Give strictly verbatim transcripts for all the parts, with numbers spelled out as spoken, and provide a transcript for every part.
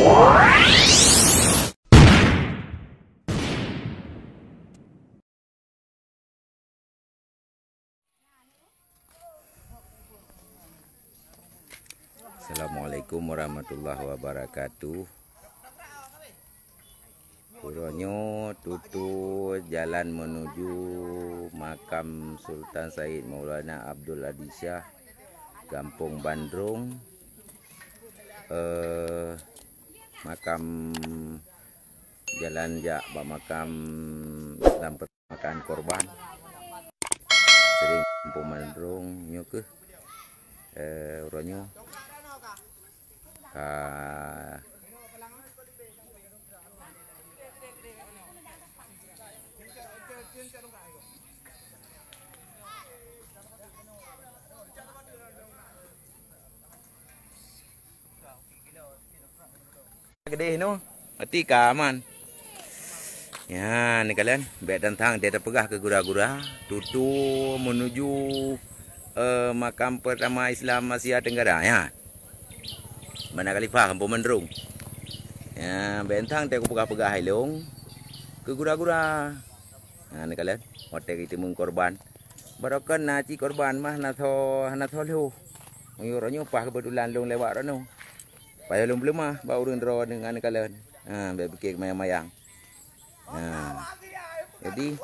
Assalamualaikum warahmatullahi wabarakatuh. Uroe nyoe tutoe jalan menuju makam Sultan Said Maulana Abdul Aziz Syah, Gampông Bandrong. Eh, makam, jalan jak bak makam Islam makan korban. Sering Gampông Bandrong nyoe keuh, eh, uroe nyoe. Ka Keudeh nyoe, ati ka aman. Ya, neukalon, bèk tantang dia tapeugah keu gura-gura, tutoe menuju, eh, makam pertama Islam Asia Tenggara, ya. Banda Khalifah, Gampông Bandrong. Ya, bèk tantang dia kupeugah-peugah ilong keu gura-gura. Ha, neukalon, watèe geuteumeung korban. Barokon na cit korban mah hana tho, hana tho lhôh. Meunyoe uroe nyoe paih keubeutulan lôn lewat droeneuh. Payah lôn peuleumah bak ureueng droe ngon neukalon. Ha, bèk pike mayang-mayang. Ha. Jadi,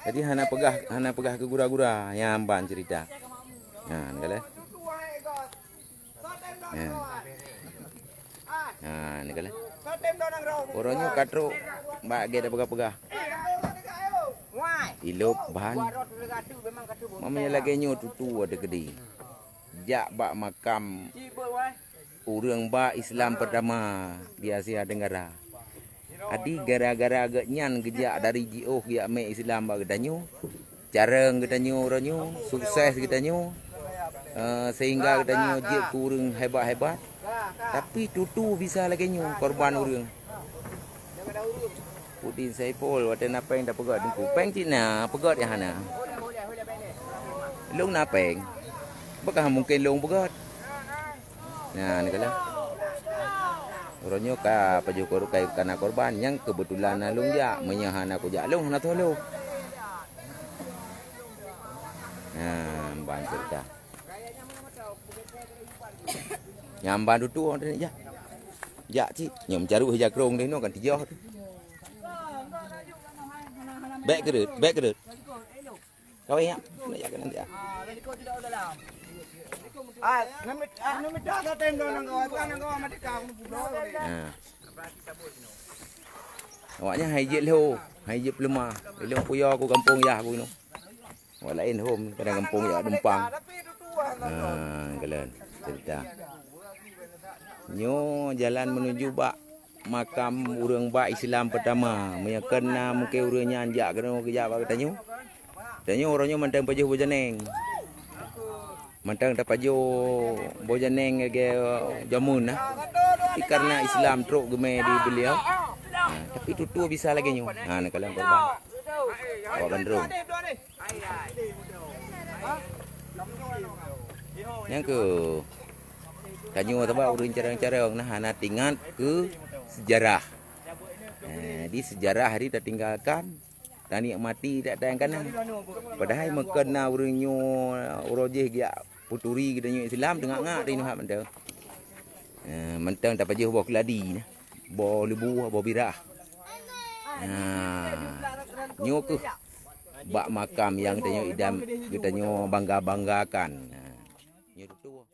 jadi hana peugah, hana peugah keu gura-gura nyang ban cerita. Ha, neukalon. Ha. Ha, neukalon. Uroe nyoe ka trok bak gèt peugah-peugah. Ilop ban. Meunyoe lagèe nyoe tutoe teukeudi. Jak bak makam ureueng ba Islam pertama di Asia Tenggara. Adi gara-gara geuhnyan geujak dari jiôh geujak mé Islam bak geutanyoe, carông geutanyoe uroe nyoe, sukses geutanyoe, eh, sehingga geutanyoe jeuet keu ureueng hebat-hebat. Tapi tutoe bisa lagèe nyoe korban ureueng. Udin Saiful, watèe na pèng tapeugöt Teungku. Pèng cit na, peugöt nyang hana. Lôn na pèng. Bukon mungken lôn peugöt. Nah, neukalon. Uroe nyoe ka pajoh kor-, ka, ka na korban, nyang keubeutulan na lôn jak. Meunyoe hana kujak lôn, hana tho lôn. Nah, ban cerita. Nyang ban tutoe, jak. Jak cit. Nyoe meucarôk hija krông deh nyoe kan tijoh tu. Bèk keudeuh, bèk keudeuh. Kawin ya. Nak jak keunan dia. Ah, nami, ah, nami dah dah tem dah nang kawan, nang kawan mati kau, nang pulang. Ha. Awaknyan hai jeuet lhô, hai jeuet peuleumah. Ilong kuya ku gampông yah ku inoe. Awak laén hom, kadang gampông yah dumpang. Ha, kalon cerita. Nyoe jalan menuju bak makam ureueng ba Islam pertama. Meunyoe kon na mungken ureueng nyan jak keunoe geujak bak geutanyoe. Tanyoe uroe nyoe mantong pajoh boh janeng. Mantong tapajoh boh janeng lagèe jameun nah. Tapi karena Islam trok geumé di beliau. Ha, tapi tutoe bisa lagèe nyoe. Ha, neukalon korban. Awak bandrong. Nyang keu tanyoe taba ureueng carông-carông nah hana teuingat keu sejarah. Eh, di sejarah di tatinggalkan, tanikmati dak tayang kana. Padahai meukon na ureueng nyoe uroe jih geujak peuturi geutanyoe Islam teungak-ngak di nuhat mantong. Eh, mantong tapajoh boh keuladi nah, boh leubue, boh birah. Nah, nyoe keuh bak makam nyang geutanyoe idam, geutanyoe bangga-banggakan. Nah, nyoe tutoe.